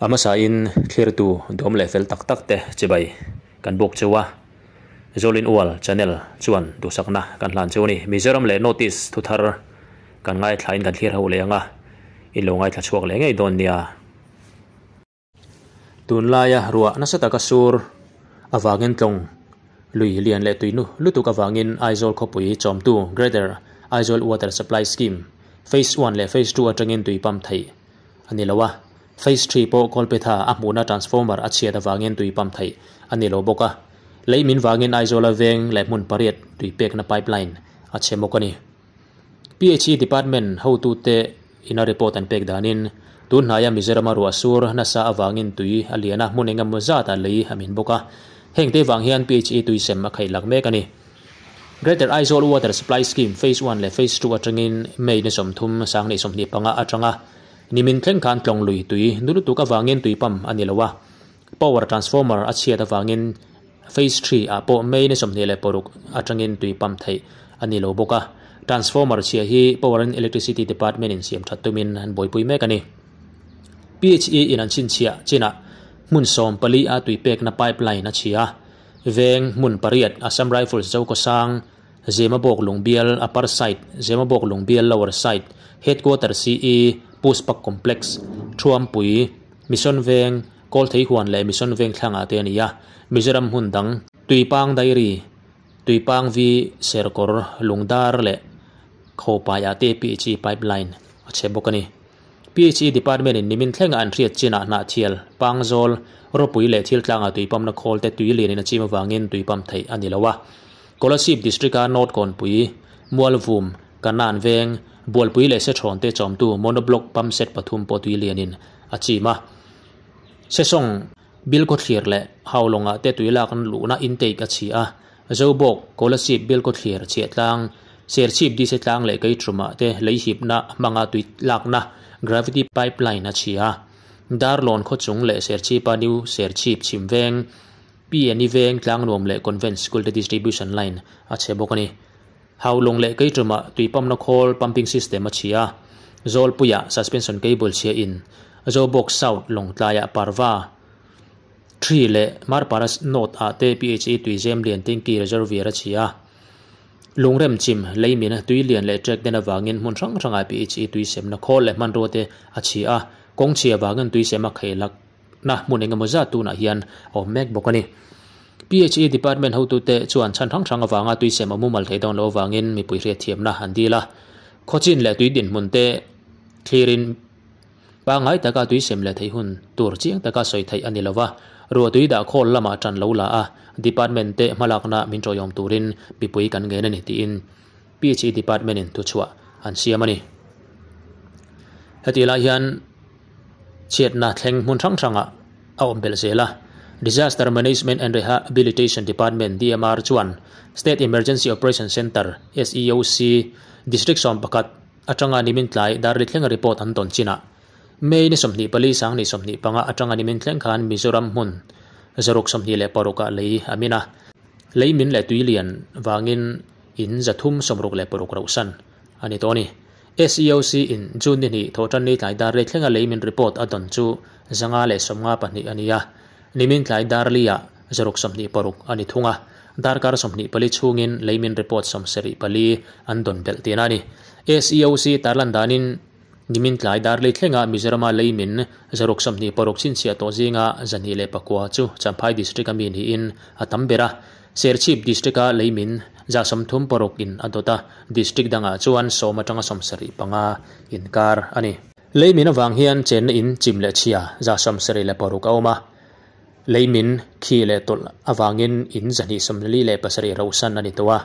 A hmasain thlirtu dawm leh fel tak tak te chibai kan buk cheu a, Zolin Ual channel chuan duhsakna kan hlan cheu a ni. Mizoram leh North East thuthar kan ngaithlain kan thlir ho leh ang a, in lo ngaithla chhuak leh ngei dawn nia. Tunlaia ruah nasa taka sur avangin tlawng lui lian leh tuinu lutuk avangin Aizawl khawpui chawmtu Greater Aizawl Water Supply Scheme Phase One leh Phase Two atangin tui pump theih a ni lo a, Phase Three pawh Kawlpetha a hmuhna transformer a chhiat avangin tui pump theih a ni lo bawk a, lei min vangin Aizawla veng leh hmun pariat tui pekna pipeline a chhe bawk a ni. PHE Department hotute ina report an pek danin tun hnaia Mizorama ruah sur nasa avangin tui a lian a, hmun engemaw zatah lei a min bawk a, hengte vang hian PHE tui sem a khaih lak mek a ni. Greater Aizawl Water Supply Scheme Phase One leh Phase Two atangin May ni 30, 2025 atanga nimin thleng khan tlawng lui tui nu lutuk avangin tui pump a ni lo a, power transformer a chhiat avangin Phase Three ah pawh May ni 26 atangin tui pump theih a ni lo bawk a, transformer chhia hi Power and Electricity Department in siam that tumin an buaipui mek a ni. PHE in an chhinchhiah chinah hmun 14 a tui pekna pipeline a chhia a. Veng hmun pariat Assam Rifles Zokawsang, Zemabawk Lungbial Upper Side, Zemabawk Lungbial Lower Side, Headquarter CE, Puspak Complex, Thuampui, Mission Veng, Kawltheihuan leh Mission Veng thlangah te a ni a, Mizoram hmun dang, Tuipang Dairy, Tuipang V Serkawr, Lungdar leh Khawpaiah te PHE Pipeline a chhe bawk a ni. PHE Department in nimin thlenga an hriat chinah Hnahthial, Pangzawl, Ropui leh Thiltlanga tuipamna khawl te tui lianin a chim avangin tuipam theih a ni lo a. Kolasib District-a North Kawnpui, Mualvum, Kanan Veng, Bualpui leh Sechhawn te chawmtu Monoblock pump set pathum pawh tui lianin a chim a. Sesawng, Bilkhawthlir leh Haulawngah te tui lak luhna intake a chhi a. Zobawk, Kolasib, Bilkhawthlir, Chhiahtlang, Serchhip, Dise tlang leh Keiṭumah te lei hipna hmanga tui lakna gravity pipeline a chhi a. Darlawn khawchung leh Serchhipa New Serchhip chhim veng, PNE veng Tlangnuam leh Convent School te distribution line a chhe bawk a ni. Haulawng leh Keiṭumah tui pump-na khawl pumping system a chhi a. Zawlpuiah suspension cable chhia in Zobawk South Lawngtlaiah Parva, Three leh Marparas North ah te PHE tuizem lian Tingki Reservoir a chhi a. Lungrem chim, leimin, tui lian leh trek den avangin hmun hrang hrangah PHE tui semna khawl leh hmanrua te a chhi a, kawng chhi avangin tui sem a kheilakna hmun engemaw zat tunah hian a awm mek bawk a ni. PHE Department hotute chuan chhan hrang hrang avanga tui sem a mumal thei dawn loh avangin mipui hriatthiamna an dil a, khawchin leh tui dinhmun te thlirin, Pangngai taka tui sem leh theih hun tur chiang taka sawi theih a ni lo va, ruah tui dah khawl lamah ṭan lo la a, department te hmalakna min ṭawihawm turin mipui kan ngen a ni tiin PHE department in thuchhuah an siam a ni. Hetih lai hian chhiatna thleng hmun hrang hrangah a awm belh zel a, Disaster Management and Rehabilitation Department, DMR, chuan State Emergency Operation Centre, SEOC, District 11, Atanga nimin tlai Darli thlenga report an tawn chinah May ni 24 2025 atanga nimin thleng khan Mizoram hmun 126 ah lei a min a, lei min leh tui lian vangin in 366 rauhsan a ni tawh a ni. SEOC in June ni hnih thawhtanni tlai Darli thlenga lei min report a dawn chu 552 a ni a, nimin tlai Darli ah 126 a ni thung a, darkar 24 chhungin leimin report 74 an dawn belh tihna a ni. SEOC tarlan danin nimin tlai darlei thlenga Mizorama leimin 126 chhinchhiah tawh zinga 209 chu Champhai District a mi niin a tam ber a, Serchhip District-a leimin 36 in a dawt a, District dangah chuan 10 atanga 75 inkar a ni. Leimin avang hian chenna in chim leh chhia 76 a awm a, Leimin khi leh tawlh avangin in 247 rauhsan a ni tawh a,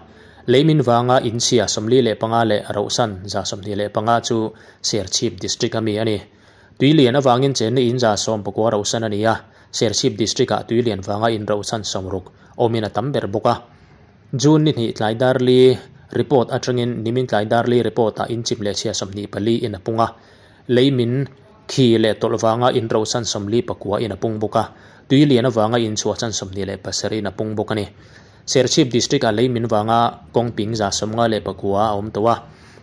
leimin vanga in chhia 45 leh rauhsan 125 chu Serchhip District a mi a ni. Tuilian avangin chenna in 19 rauhsan a ni a, Serchhip District-ah tuilian vanga in rauhsan 60 awmin a tam ber bawk a. June ni hnih tlai darli report atangin nimin tlai darli report-ah in chim leh chhia 24 in a pung a, leimin Khi leh tawlh vanga in rosan 49 in a pung bawk a, tui lian avanga in chhuahchan 27 in a pung bawk a ni. Serchhip District-ah leimin vanga kawng ping 59 a awm tawh a,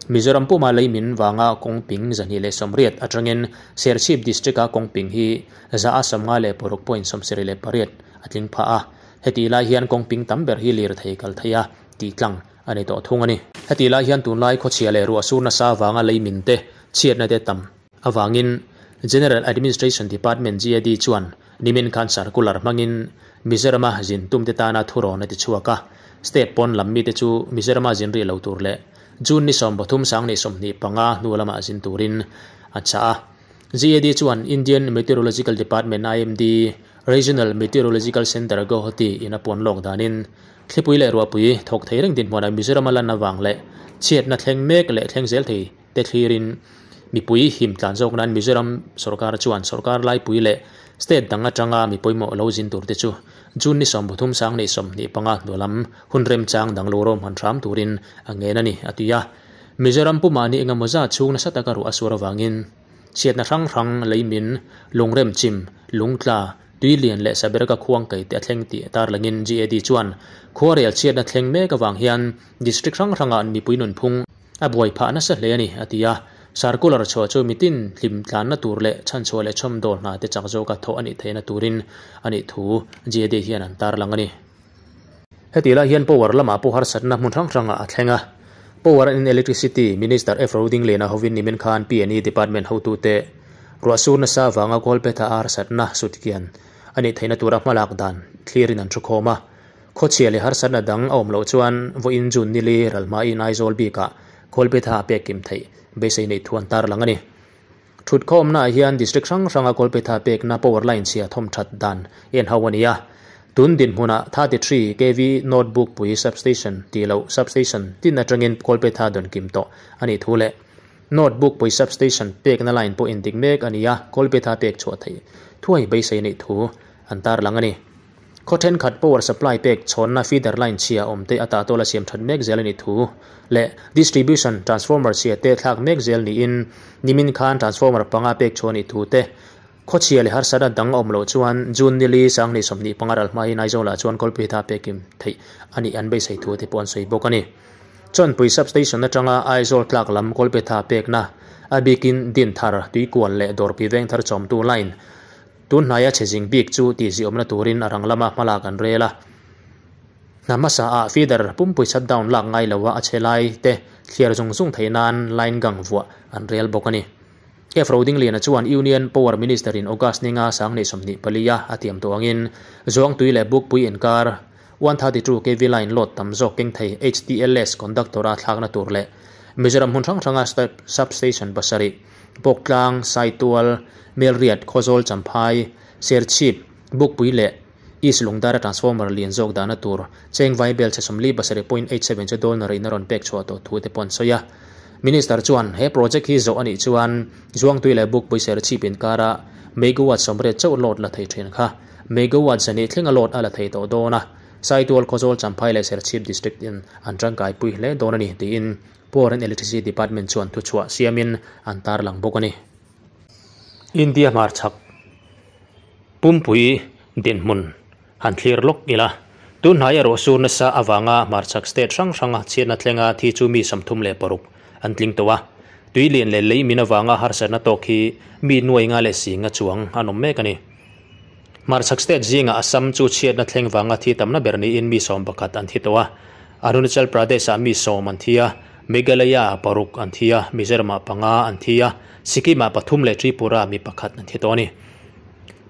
Mizoram puma leimin vanga kawng ping 280 atangin Serchhip District-a kawng ping hi 156.78 a tling phah a. Heti lai hian kawng ping tam ber hi lirthei kal thei a tih tlang a ni tawh thung a ni. Heti lai hian tunlai khawchhia leh ruah sur nasa vanga leimin te chhiatna te tam avangin General Administration Department, GAD, chuan nimin khan circular hmangin Mizorama zin tumte tana thurawn a ti chhuak a. State pawn lam mite chu Mizorama zin rih lo tur leh June ni 13 2025 hnu lamah zin turin a chah a. GAD chuan Indian Meteorological Department, IMD, Regional Meteorological Centre, Guwahati in a puan lawk danin thlipui leh ruahpui thawk thei reng dinhmunah Mizorama lan avang leh chhiatna thleng mek leh thleng zel thei te thlirin mipui him tlan zawk nan Mizoram sorkar chuan sorkar laipui leh state dang atanga mi pawimawh lo zin tur te chu June ni 13 2025 hnu lam hun remchang dang lo rawm han hram turin a ngen a ni, a ti a. Mizoram pumah ni engemaw zat chhung nasa taka ruah a suar avangin chhiatna hrang hrang leimin, lungrem chim, lungtla, tui lian leh saberga khuang kai te a thleng tih tarlangin GAD chuan khuarel chhiatna thleng mek avang hian district hrang hrangah mipui nunphung A buai phah nasa hle a ni, a ti a. Circular chhuah chu mitin hlim tlanna tur leh chhanchhuah leh chhawmdawl hna te chak zawka thawh a nih theihna turin a nih thu GAD hian an tarlang a ni. Heti lai hian power lamah pawh harsatna hmun hrang hrangah a thleng a. Power and Electricity Minister F. Rodingliana hovin nimin khan PNE Department hotute ruahsur nasa avanga Kawlphetha a harsatna sutkian a nih theihna tura hmalak dan thlirin an thukhawm a. Khawchhia leh harsatna dang a awm loh chuan vawiin June nili ral hmain Aizawl bikah Kawlphetha a pek kim theih beisei neih thu an tarlang a ni. Thutkhawmnaah hian District hrang hranga Kawlphetha pekna power line chhia thawm that dan en ho a ni a. Tun dinhmunah 33 kv North Bukpui Substation tih loh Substation tin atangin Kawlphetha dawn kim tawh a nih thu leh North Bukpui Substation pekna line pawh indik mek a ni a, Kawlphetha pek chhuah theih thuai beisei neih thu an tarlang a ni. Khaw thenkhat power supply pek chhawnna feeder line chhia awm te a tahtawl a siam that mek zel a nih thu leh distribution transformer chhia te thlak mek zel niin nimin khan transformer panga pek chhuah a nih thu te khaw chhia leh harsatna dang a awm loh chuan June nili 2025 ral hmain Aizawlah chuan kawlpui tha pek kim theih a nih an beisei thu te pawh an sawi bawk a ni. Chawnpui substation atanga Aizawl tlak lam kawlphetha pekna a bikin Dinthar, Tuikual leh Dawrpui Vengthar chawmtu line Tun hnaia chhe zing bik chu tihziawmna turin a rang lama hmalak an rel a. Hna hmasa ah feeder pumpui shutdown lak ngai loa a chhe lai te thliar zung zung theih nan line gang vuah an rel bawk a ni. F. Rodingliana chuan Union Power Minister in August ninga 2024 a a tiam tawh angin Zuangtui leh Bukpui inkar 132 kv line load tam zawk keng thei HTLS conductor a thlakna tur leh Mizoram hmun hrang hranga substation pasarih Bawktlang, Saitual, Melriat, Khawzawl, Champhai, Serchhip, Bukpui leh East Lungdara transformer lian zawk dahna tur cheng vaibel chhe 47.87 chu dawn rihna rawn pek chhuah tawh thu te pawh an sawi a. Minister chuan he project hi zawh a nih chuan Zuangtui leh Bukpui Serchhip inkara megawatt 80 chauh load la thei thin kha megawatt 200 thlenga load a la thei tawh dawn a, Saitual, Khawzawl, Champhai leh Serchhip District in an tangkaipui hle dawn a ni tiin Power and Electricity Department chuan thuchhuah siamin an tarlang bawk a ni. India hmarchhak pumpui dinhmun han thlir lawk ila, tun hnai erawh sur nasa avanga hmarchhak state hrang hranga chhiatna thlenga thi chu mi 36 an tling tawh a. Tui lian leh lei min avanga harsatna tawk hi mi nuai nga leh singa chuang an awm mek a ni. Hmarchhak state zingah Assam chu chhiatna thleng vanga thi tamna ber niin mi 11 an thi tawh a. Arunachal Pradesh-ah mi 10 an thi a, Meghalaya-ah paruk an thi a, Mizoram-ah panga an thi a, Sikkim-ah pathum leh Tripura-ah mi pakhat an thi tawh a ni.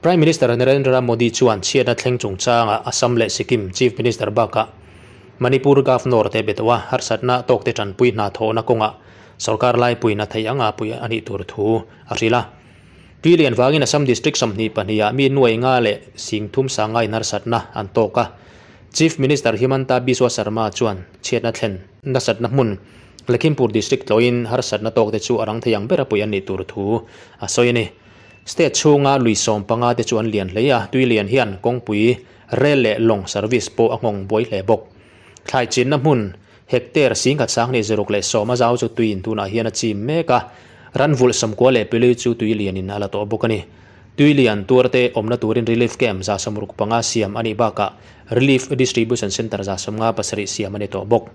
Prime Minister Narendra Modi chuan chhiatna thleng chungchangah Assam leh Sikkim Chief Minister bakah Manipur Governor te be tawh a, harsatna tawkte tanpui hna thawhna kawngah sorkar laipuiin a theih anga pui a nih tur thu a hrilh a. Tui lian vangin Assam District 22 ah mi nuai nga leh sing thum sanga inharsatna an tawk a. Chief Minister Himanta Biswa Sarma chuan chhiatna thlen nasatna hmun Lakhimpur District tlawhin harsatna tawkte chu a rang thei ang bera pui an nih tur thu a sawi a ni. State chhunga lui 15 te chu an lian hlei a, tui lian hian kawngpui, rel leh lawng service pawh a nghawng buai hle bawk. Thlai chinna hmun Hectare 10,210 a zau chu tuiin tunah hian a chim mek a, ran vulh 94 chu tui lianin a la tawh bawk a ni. Tui lian tuarte awmna turin relief camp 65 siam a nih bakah relief distribution centre 57 siam a ni tawh bawk.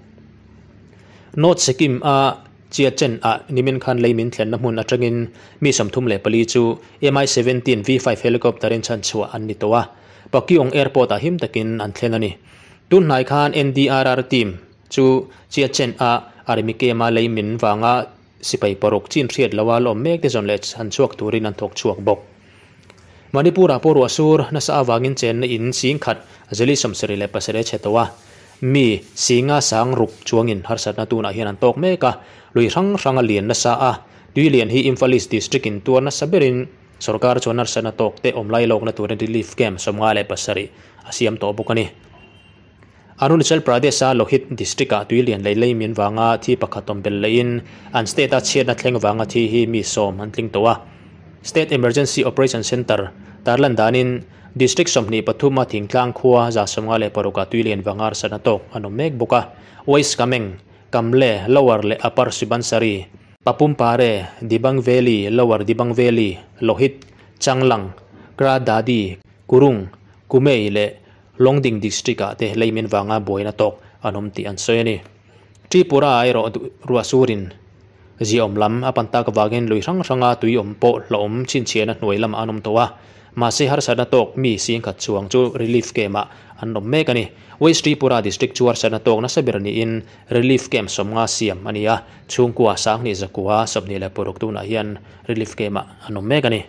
North Sikkim a. Siachen ah nimin khan lei min thlenna hmun atangin mi 34 chu Mi-17 V5 helicopter in chhanchhuah an ni tawh a, Pakyong Airport ah him takin an thlen a ni. Tun hnai khan NDRR team chu Siachen ah Army camp a lei min vanga sipai paruk chin hriat loha lawm mek te zawn leh chhanchhuak turin an thawk chhuak bawk. Manipur ah pawh ruah sur nasa avangin chenna in 10,000 407 a chhe tawh a, mi singa sang ruk chuangin harsatna tunah hian an tawk mek a, lui hrang hrang a lian nasa a, tui lian hi Imphal East District in tuar nasa berin sorkar chuan harsatna tawk te awm lai lawkna turin relief camp 57 a siam tawh bawk a ni. Arunachal Pradesh a Lohit District ah tui lian lei lei min vanga thi pakhat awm belh lehin an state a chhiatna thleng vanga thi hi mi 10 an tling tawh a. State Emergency Operation Centre tarlan danin District 23 a thingtlang khua 156 ah tui lian vanga harsatna tawk an awm mek bawk a. West Kameng, Kamle, Lower leh Upper Subansiri, Papum Pare, Dibang Valley, Lower Dibang Valley, Lohit, Changlang, Kra Dadi, Kurung, Kumei leh Longding District ah te lei min vanga buaina tawk an awm tih an sawi a ni. Tripura ah erawh ruah surin ziaawm lam a pan tak avangin lui hrang hranga tui awm pawh hlauhawm chhinchhiahna hnuai lamah an awm tawh a. Mahse harsatna tawk mi 10,000 chuang chu relief camp ah an awm mek a ni. West Tripura District chu harsatna tawk nasa ber niin relief camp 50 siam a ni a, chhungkua 2926 tunah hian relief camp ah an awm mek a ni.